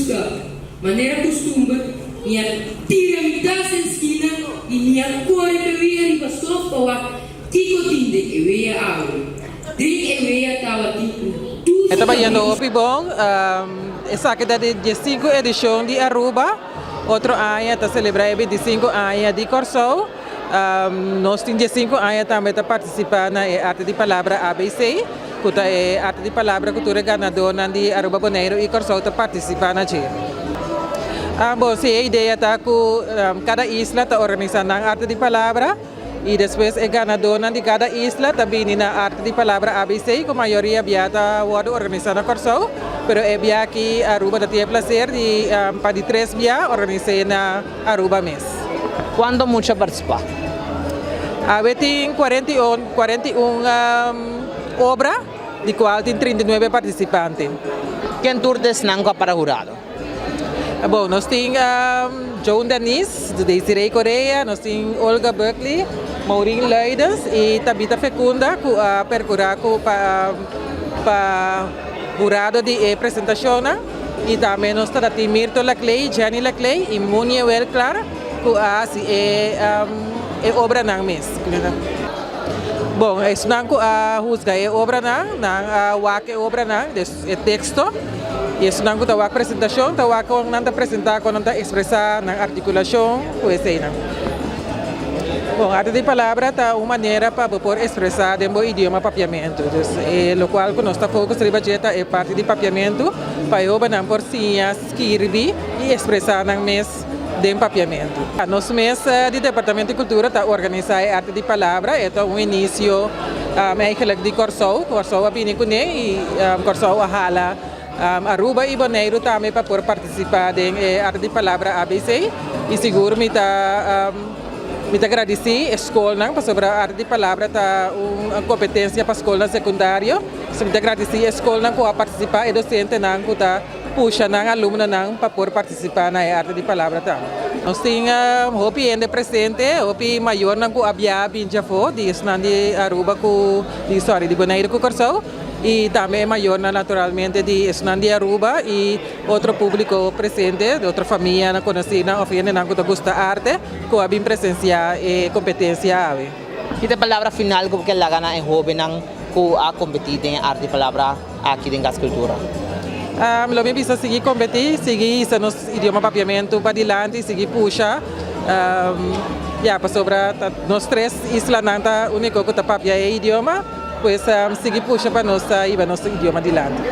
buska. Manera kustumber, mi a tira mi tas den skina i mi a kore p'e wea riba stof pa wak kiko tin den e wea awe. Den e wea tabatin un E dushi ta bayendo kabritu. hopi bon. Esaki ta di diesinku edishon di Aruba. Otro aña ta selebrá e bintisinku aña di Kòrsou. Nos tin diesinku aña tambe ta partisipá na e Arte di Palabra ABC, ku ta e arte di palabra ku tur e ganadónan di Aruba, Boneiru i Kòrsou ta partisipá na dje. Bon, si e idea ta ku kada isla ta organisá nan arte di palabra i despues e ganadónan di kada isla ta bini na arte di palabra ABC ku mayoria bia ta wòrdu organisá na Kòrsou, pero e bia aki Aruba ta tin e plaser di pa di tres bia organis'é na Aruba mes. Cuanto mucha participa? Awe tin 41, 41 obra, di cual tin 39 participante. Ken tur ta esnan cu a para hurado? Bon, nos tin Joan Danis, Desiree Correa, nos tin Olga Buckley, Maureen Luidens y Tabitha Fecunda cu a percura cu pa pa hurado di e presentacionnan. Y tambe nos ta tin Mirto Laclay, Jenny Laclay y Munie Welklaar cu a haci e e obranan mes. Bon, esnan cu a huzga e obranan, nan a wak e obranan, dus e texto, y esnan cu ta wak presentacion ta wak con nan ta presenta, con nan ta expresa nan articulacion cu eseynan. Bon, arte di palabra ta un manera pa bo por expresa den bo idioma papiamento. Dus e locual cu nos ta focus riba dje ta e parti di papiamento pa e hobennan por siña skirbi y expresa nan mes den papiamento. Nos mes di Departamento di Cultura ta organisa e arte di palabra. E ta un inicio eigenlijk di Corsou. Corsou a bini cune y Corsou a hala Aruba y Boneiru tambe pa por participa den e Arte di Palabra ABC y sigur mi ta mi ta gradici e scolnan pasobra Arte di Palabra ta un competencia pa scolnan secundario, so mi ta gradici e scolnan cu a participa, e docentenan cu ta pusha nan alumnonan pa por participa na e Arte di Palabra tambe. Nos tin hopi hende presente, hopi mayornan cu a bia bin djafo di esnan di Aruba cu di sorry di Boneiru cu Corsou. Y tambe e mayornan naturalmente di esnan di Aruba y otro publico presente, di otro famianan, conocinan of hendenan cu ta gusta arte cu a bin presencia e competencia awe. Ki ta e palabra final cu bo kier laga na e hobennan cu a competi den e Arte di Palabra aki den Cas Cultura? Lo mi bisa sigui competi, sigui hisa nos idioma Papiamento padilanti, sigui pusha, ya pasobra ta nos tres islanan ta unico cu ta papia e idioma. Pues sigui pusha pa nos ta hiba nos idioma dilanti.